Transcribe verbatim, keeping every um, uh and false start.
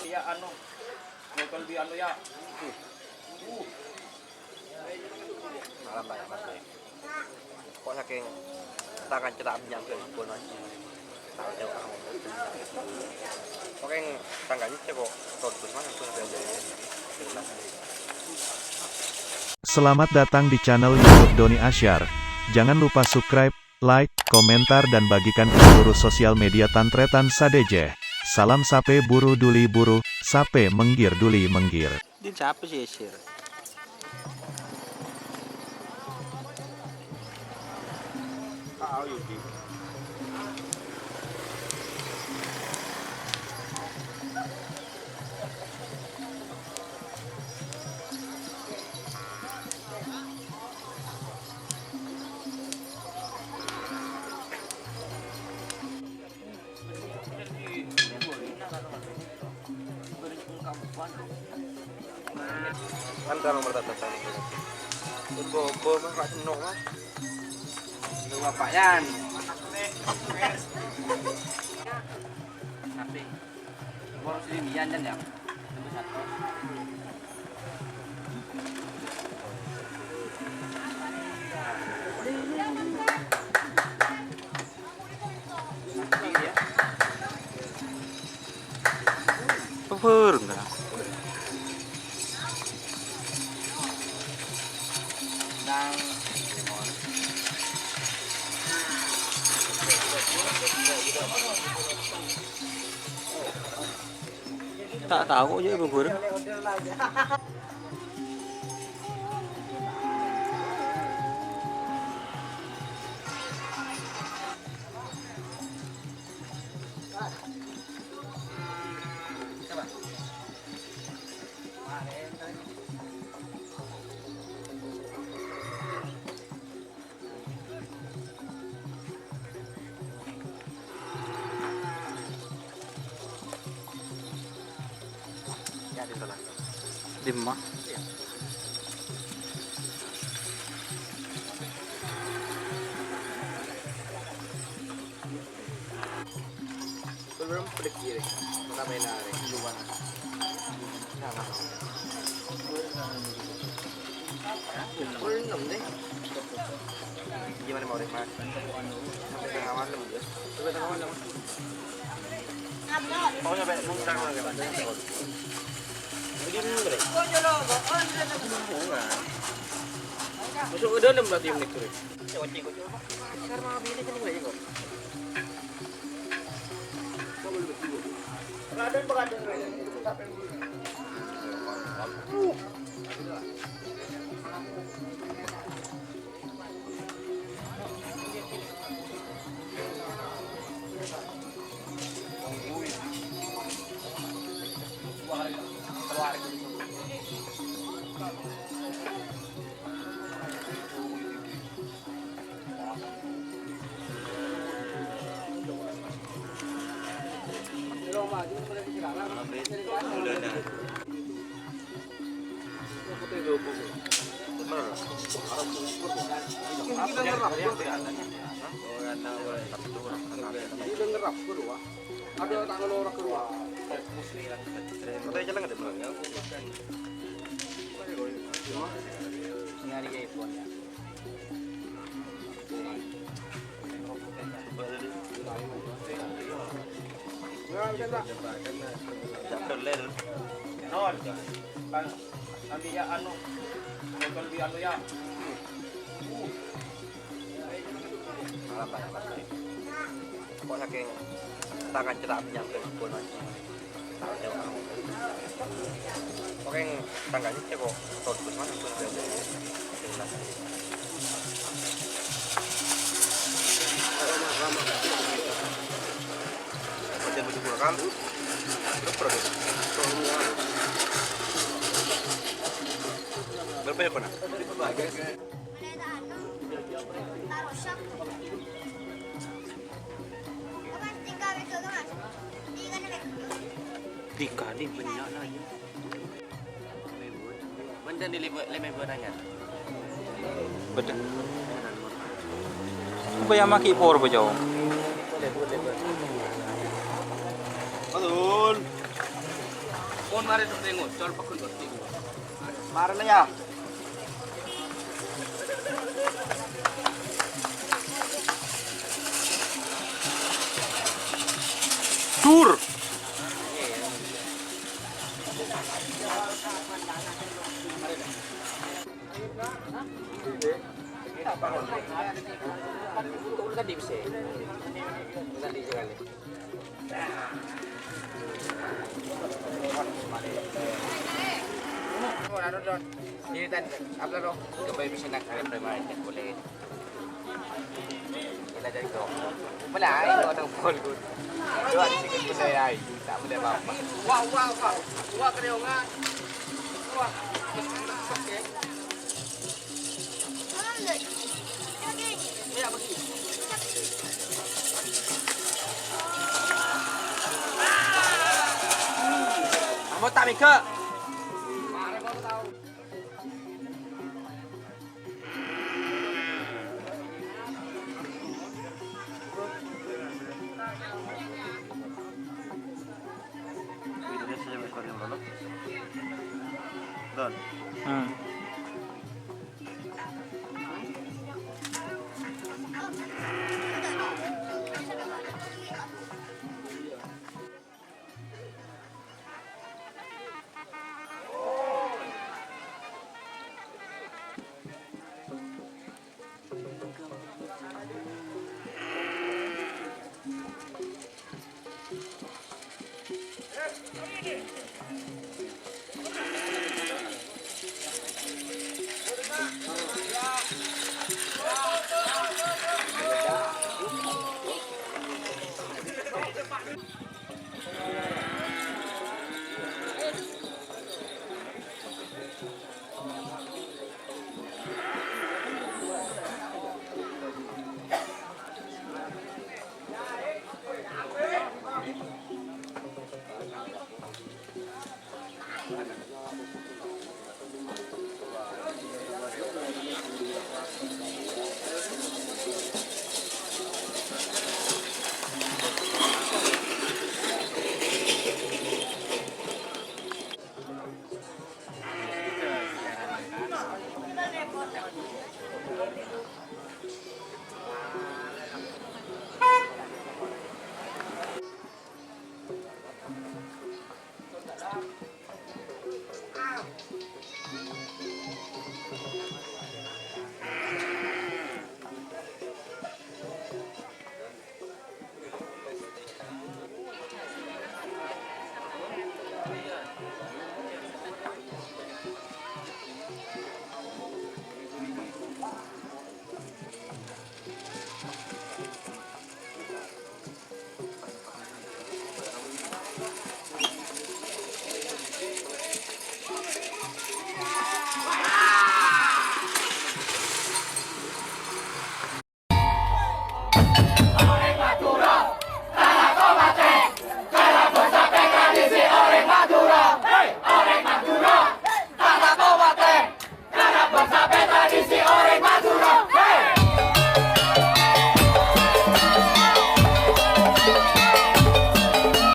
Iya, anu, botol di anu, ya. Malam banyak, Mas. Kok saking tangan cetak minyak ke pun, Mas. Oke, tangganya cek kok tonton, Mas, langsung aja. Selamat datang di channel YouTube Doni Asyar. Jangan lupa subscribe, like, komentar, dan bagikan ke seluruh sosial media tan-tarètan sadhâjâ. Salam sapè buru duli buru, sapè mèngghir duli mèngghir. Din sapa sih, Sir? Kan kalau merata datang. Obo-obo, Mas, Pak Senok, Mas. Itu Bapak Yan. Nanti. Boros ini Yan, Yan, ya. Nomor satu. Bareng, kan? Ta' tao kok, Cek, bubur. Dimma? Belum pergi deh. Mana main hari? Luar. Nah, nah. Pukul enam deh. Gimana mau deh, Mas? Sampai tengah malam ya. Sampai tengah malam. Oh, sampai muntah lagi, Mas. Begini, Bre. Masuk ke dalam berarti, Bre. Nanti ya, anu, botol di anu ya. Kok saking tangan cetak minyak ke pun, Mas. Oke, tangganya cek kok tonton, Mas, langsung aja. Pancen baju pura kan? Berapa tuh? Berapa ya, Pak? Tiga nih, banyak lagi. Bâ'na dâli lèma èbu anyar. Betul. Yâ, magi por, Bojong. Betul. Pon mare sing ngocol, pekon berarti. Mare la, yâ. Dur. Ila jari kok. Mala ai orang pol gun. Doa sing pun ai, tak boleh apa-apa. Wah, wah, wah. Wah, kereongan. Wah. Kamu tak mega. Hmm.